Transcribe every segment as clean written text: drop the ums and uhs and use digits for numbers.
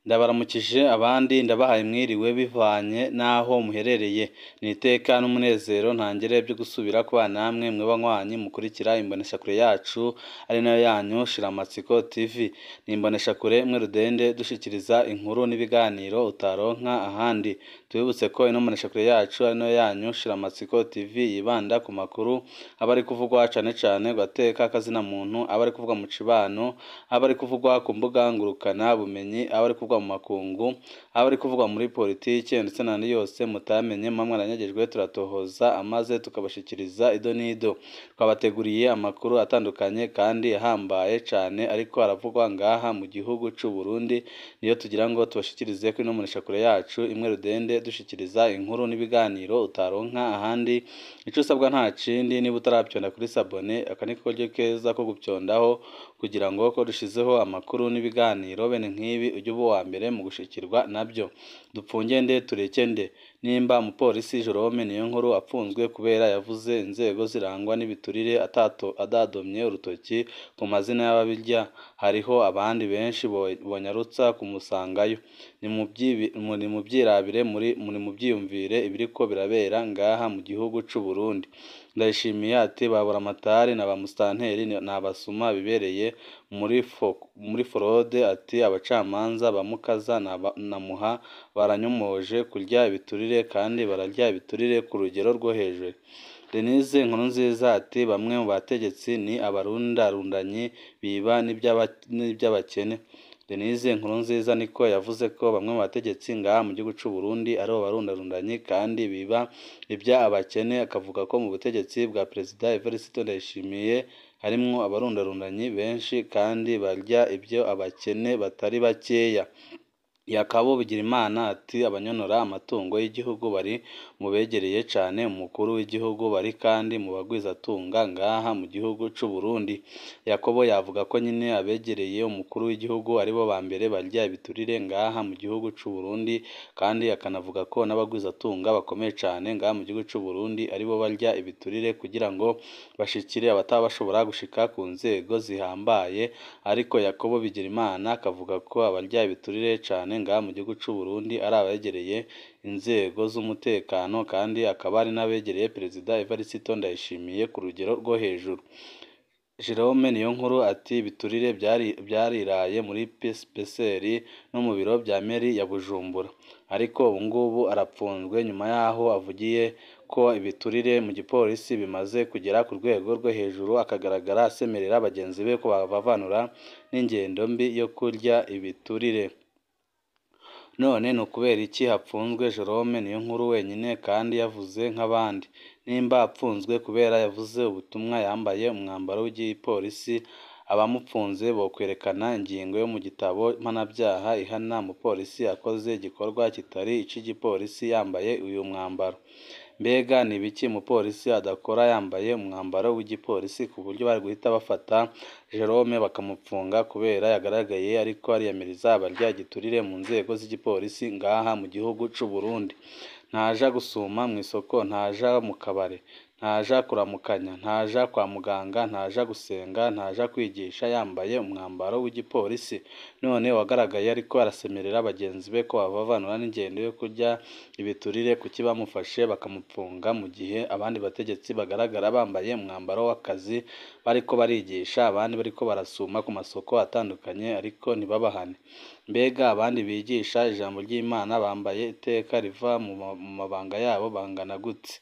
Ndabaramukije abandi ndabahaye mwiriwe bivanye n'aho muherereye, ni iteka n'umunezero ntangere byo gusubira kubana namwe mwe banywanyi mukurikira imboneshakure yacu ari nayo yanyu Shiramatsiko TV, ni imboneshakure mwe rudende dushikiriza inkuru n'ibiganiro utaronka ahandi, tubibutse ko ino mboneshakure yacu ari nayo yanyu Shiramatsiko TV yibanda ku makuru aba ari kuvugwa cane cane gateka kazina muntu, aba ari kuvugwa mu cibano, aba ari kuvugwa ku mbuga ngurukana bumenyi, aba ari kuvugwa mu makungu, aba ari kuvugwa muri politike ndetse n'andi yose mutamenye muba mwaranyagejwe, turatohoza amaze tukabashikiriza ido n'ido. Twabateguriye amakuru atandukanye kandi ahambaye cane ariko aravugwa ngaha mu gihugu c'u Burundi, niyo tugira ngo tubashikirize kuri ino mboneshakure yacu imwe rudende dushikiriza inkuru n'ibiganiro utaronka ahandi. Ico usabwa nta kindi, niba utaravyonda kuri sabone, aka niko karyo keza ko gupyondaho kugira ngo ko dushizeho amakuru n'ibiganiro bene nk'ibi ujye uba uwa mbere mu gushikirwa nabyo. Dupfunge nde tureke nde? Nimba umupolisi Jerome Niyonkuru apfunzwe kubera yavuze inzego zirangwa n'ibiturire adadomye urutoki ku mazina y'ababirya, hariho abandi benshi bonyarutsa kumusangayo. Nimuvyirabire nimuvyiyumvire ibiriko birabera ngaha mu gihugu c'u Burundi. Ndayishimiye ati ba Buramatari na ba Musitanteri ni abasuma bibereye muri forode, ati abacamanza ba Mukaza na Muha baranyomoje kurya ibiturire kandi bararya ibiturire ku rugero rwo hejuru. Denise Nkurunziza ati bamwe mu bategetsi ni abarundarundanyi biba n'ivy'abakene. Denise Nkurunziza niko yavuze ko bamwe mu bategetsi ngaha mu gihugu c'u Burundi ari abarundarundanyi kandi biba ibya abakene, akavuga ko mu butegetsi bwa Perezida Evariste Ndayishimiye harimwo abarundarundanyi benshi kandi barya ibyo abakene batari bakeya. Yakobo Bigirimana ati abanyonora amatungo y'igihugu bari mu begereye cane umukuru w'igihugu, bari kandi mu bagwizatunga ngaha mu gihugu c'u Burundi. Yakobo yavuga ko nyine abegereye umukuru w'igihugu aribo ba mbere barya ibiturire ngaha mu gihugu c'u Burundi, kandi akanavuga ko n'abagwizatunga bakomeye cane ngaha mu gihugu c'u Burundi aribo barya ibiturire kugira ngo bashikire abataba bashobora gushika ku nzego zihambaye. Ariko Yakobo Bigirimana akavuga ko abarya ibiturire cane ngaha mu gihugu c'u Burundi ari abegereye inzego z'umutekano kandi akaba ari n'abegereye Perezida Evariste Ndayishimiye ku rugero rwo hejuru. Jerome Niyonkuru ati ibiturire vyariraye muri PSR no mu biro vya meri ya Bujumbura, ariko ubu ngubu arapfunzwe nyuma yaho avugiye ko ibiturire mu gipolisi bimaze kugera ku rwego rwo hejuru, akagaragara asemerera bagenzi be ko babavanura n'ingendo mbi yo kurya ibiturire. None ni ukubera iki hapfunzwe Jerome Niyonkuru wenyine kandi yavuze nk'abandi? Nimba apfunzwe kubera yavuze ubutumwa yambaye umwambaro w'igipolisi, abamupfunze bokwerekana ingingo yo mu gitabo mpanavyaha ihana umupolisi akoze igikorwa kitari ic'igipolisi yambaye uyu mwambaro. Mbega ni ibiki umupolisi adakora yambaye umwambaro w'igipolisi ku buryo bari guhita bafata Jerome bakamupfunga kubera yagaragaye ariko ariyamiriza abarya igiturire mu nzego z'igipolisi ngaha mu gihugu c'u Burundi. Ntaja gusuma mw'isoko, ntaja mu kabare, ntaja kuramukanya, ntaja kwa muganga, ntaja gusenga, ntaja kwigisha yambaye umwambaro w'igipolisi. None uwagaragaye ariko arasemerera bagenzi be ko babavanura n'ingendo yo kurya ibiturire, kuki bamufashe bakamupfunga mu gihe abandi bategetsi bagaragara bambaye umwambaro w'akazi bariko barigisha, abandi bariko barasuma ku masoko atandukanye ariko ntibabahane? Mbega abandi bigisha ijambo ry'Imana bambaye iteka riva mu mabanga yabo bangana gute?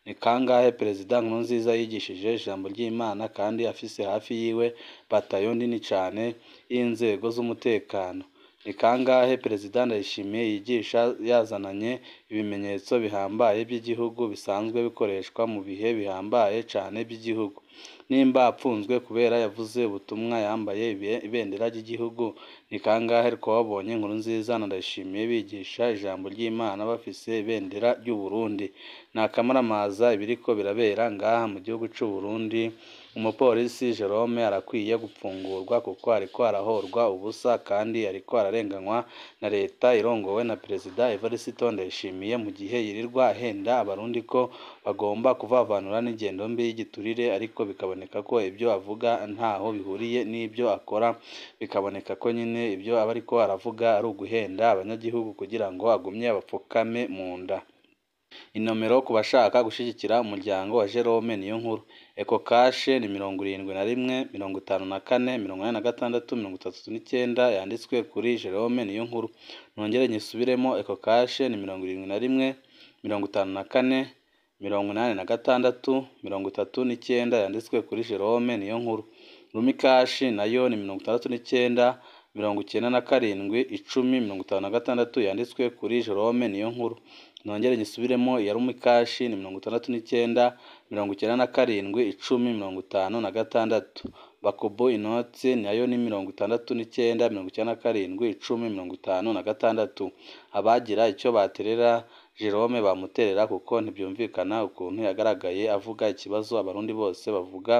Ni kangahe Perezida Nkurunziza yigishije ijambo ry'Imana kandi afise hafi yiwe batayo nini cane y'inzego z'umutekano? Ni kangahe Perezida Ndayishimiye yigisha yazananye ibimenyetso bihambaye vy'igihugu bisanzwe bikoreshwa mu bihe bihambaye cane vy'igihugu? Nimba apfunzwe kubera yavuze ubutumwa yambaye ibendera ry'igihugu, ni kangahe twabonye Nkurunziza na Ndayishimiye bigisha ijambo ry'Imana bafise ibendera ry'u Burundi? Ni akamaramaza ibiriko birabera ngaha mu gihugu c'u Burundi. Umupolisi Jerome arakwiye gupfungurwa kuko ariko arahorwa ubusa kandi ariko ararenganywa na leta irongowe na Perezida Evariste Ndayishimiye. Ndayishimiye mu gihe yirirwa ahenda abarundi ko bagomba kuvavanura n'ingendo mbi y'igiturire, ariko bikaboneka ko ibyo avuga ntaho bihuriye n'ibyo akora, bikaboneka ko nyine ibyo aba ariko aravuga ari uguhenda abanyagihugu kugira ngo agumye abapfukame mu nda. Inomero ku bashaka gushigikira umuryango wa Jerome Niyonkuru: Ecocash ni 71 54 86 39 yanditswe kuri Jerome Niyonkuru. Nongere nyisubiremo, Ecocash ni 71 54 86 39 yanditswe kuri Jerome Niyonkuru. Lumicash nayo ni 69 97 10 56 yanditswe kuri Jerome Niyonkuru. Nongere nyisubiremo, iya Lumicash ni 69 97 10 56. Bakobo inoti nayo ni 69 97 10 56. Abagira icyo baterera Jerome bamuterera, kuko ntibyumvikana ukuntu yagaragaye avuga ikibazo abarundi bose bavuga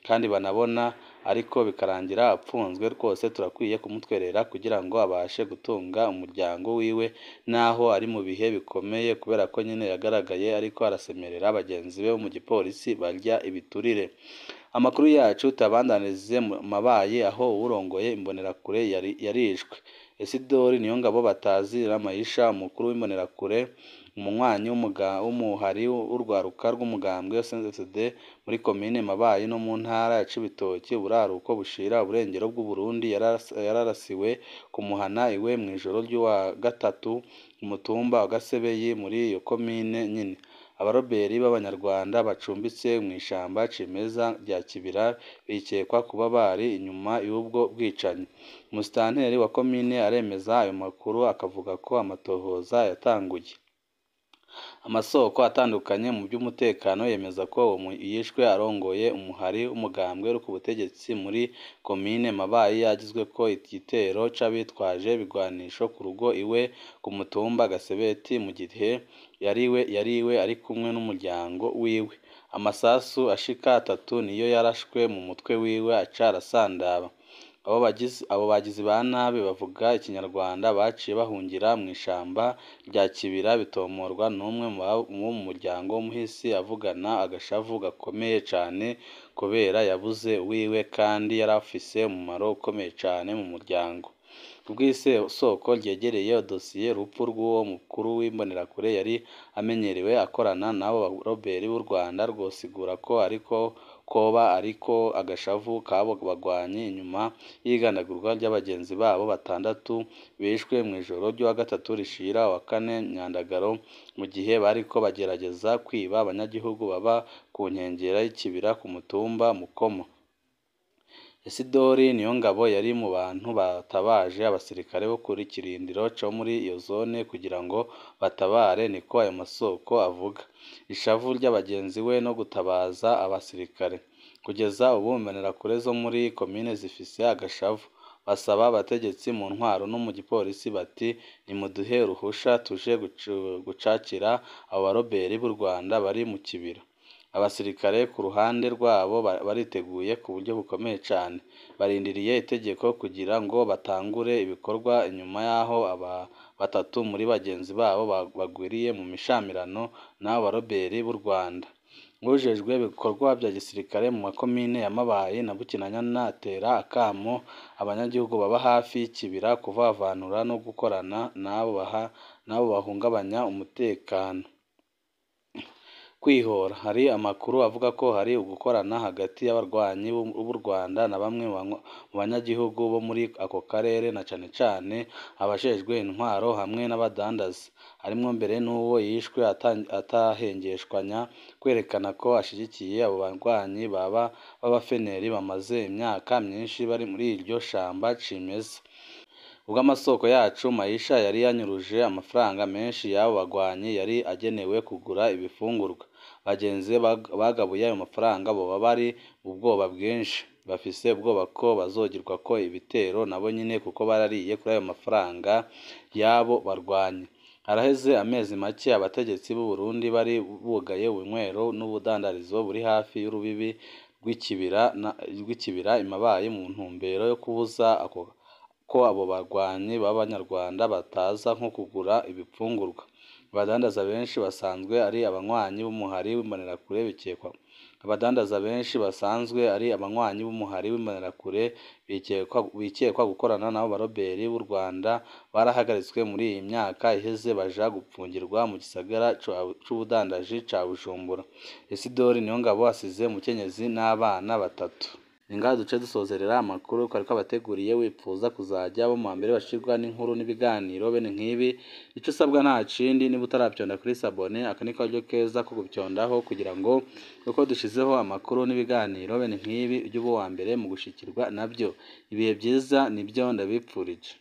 kandi banabona, ariko bikarangira apfunzwe. Rwose turakwiye kumutwerera kugira ngo abashe gutunga umuryango wiwe naho ari mu bihe bikomeye, kubera ko nyine yagaragaye ariko arasemerera bagenzi be bo mu gipolisi barya ibiturire. Amakuru yacu tuyabandanirize mu Mabayi, aho uwurongoye imbonerakure yarishwe. Isidori Niyongabo batazira Maisha, umukuru w'imbonerakure, umunywanyi w'umuhari w'urwaruka rw'umugambwe CNDD muri komine Mabayi no mu ntara ya Cibitoke, uburaruko bushira uburengero bw'Uburundi, yararasiwe ku muhana iwe mw'ijoro ry'uwa gatatu ku mutumba wa Gasebeyi muri iyo komine nyine. Abaroberi b'Abanyarwanda bacumbitse mw'ishamba cimeza rya Kibira bikekwa kuba bari inyuma y'ubwo bwicanyi. Umusitanteri wa komine aremeza ayo makuru, akavuga ko amatohoza yatanguye. Amasoko atandukanye mu by'umutekano yemeza ko uwo yishwe arongoye umuhari w'umugambwe uri ku butegetsi muri komine Mabayi yagizweko igitero c'abitwaje ibigwanisho ku rugo iwe ku mutumba Gasebeti mu gihe yari iwe ari kumwe n'umuryango wiwe. Amasasu ashika atatu niyo yarashwe mu mutwe wiwe aca arasandaba. Abo bagizi ba nabi bavuga ikinyarwanda baciye bahungira mw'ishamba rya Kibira, bitomorwa n'umwe wo mu muryango w'umuhisi avugana agashavu gakomeye cane kubera yabuze uwiwe kandi yarafise umumaro ukomeye cane mu muryango. Kubw'isoko ryegereye dosiye, urupfu rw'uwo mukuru w'imbonerakure yari amenyerewe akorana n'abo baroberi b'u Rwanda rwosigura ko ariko koba ariko agashavu k'abo bagwanyi inyuma y'igandagurwa ry'abagenzi babo batandatu bishwe mw'ijoro ry'uwa gatatu rishira uwa kane Nyandagaro, mu gihe bariko bagerageza kwiba abanyagihugu baba ku nkengera y'ikibira ku mutumba Mukomo. Isidori Niyongabo yari mu bantu batabaje abasirikare bo kuri kirindiro co muri iyo zone kugira ngo batabare, niko ayo masoko avuga. Ishavu ry'abagenzi we no gutabaza abasirikare. Kugeza ubu imbonerakure zo muri komine zifise agashavu, basaba abategetsi mu ntwaro no mu gipolisi bati nimuduhe uruhusha tuje gucakira abo baroberi b'u Rwanda bari mu kibira. Abasirikare ku ruhande rwabo bariteguye ku buryo bukomeye cane, barindiriye itegeko kugira ngo batangure ibikorwa inyuma y'aho aba batatu muri bagenzi babo bagwiriye mu mishamirano n'abo baroberi b'u Rwanda. Uwujejwe ibikorwa vya gisirikare mu makomine ya Mabayi na Bukinanyana atera akamo abanyagihugu baba hafi y'ikibira kuvavanura no gukorana n'abo bahungabanya umutekano. Kwihora: hari amakuru avuga ko hari ugukorana hagati y'abarwanyi b'u Rwanda na bamwe mu banyagihugu bo muri ako karere, na cane cane abajejwe intwaro hamwe n'abadandaza, harimwo mbere n'uwo yishwe atahengeshwanya kwerekana ko ashigikiye abo barwanyi b'abafeneri bamaze imyaka myinshi bari muri iryo shamba cimeza. Ubwo amasoko yacu Maisha yari yanyuruje amafaranga menshi y'abo bagwanyi yari agenewe kugura ibifungurwa. Bagenzi be bagabuye ayo mafaranga boba bari mu bwoba bwinshi, bafise ubwoba ko bazogirwako ibitero nabo nyene kuko barariye kuri ayo mafaranga y'abo barwanyi. Haraheze amezi make abategetsi b'u Burundi bari bugaye ubunywero n'ubudandarizo buri hafi y'urubibi rw'ikibira i Mabayi mu ntumbero yo kubuza ko abo barwanyi b'abanyarwanda bataza nko kugura ibifungurwa. Abadandaza benshi basanzwe ari abanywanyi b'umuhari w'Imbonerakure bikekwa Abadandaza benshi basanzwe ari abanywanyi b'umuhari w'Imbonerakure bikekwa gukorana n'abo baroberi b'u Rwanda barahagaritswe muri iyi myaka iheze baja gupfungirwa mu gisagara c'ubudandaji ca Bujumbura. Isidori Niyongabo asize umukenyezi n'abana batatu. Ni ngaha duce dusozerera amakuru twari twabateguriye. Wipfuza kuzajya bo mu mbere bashirwa n'inkuru n'ibiganiro bene nk'ibi, ico usabwa nta kindi, niba utaravyonda kuri sabone, aka ni karyo keza ko guvyondaho kugira ngo uko dushizeho amakuru n'ibiganiro bene nk'ibi ujye uba uwa mbere mu gushikirwa nabyo. Ibihe vyiza nibyo ndabipfurije.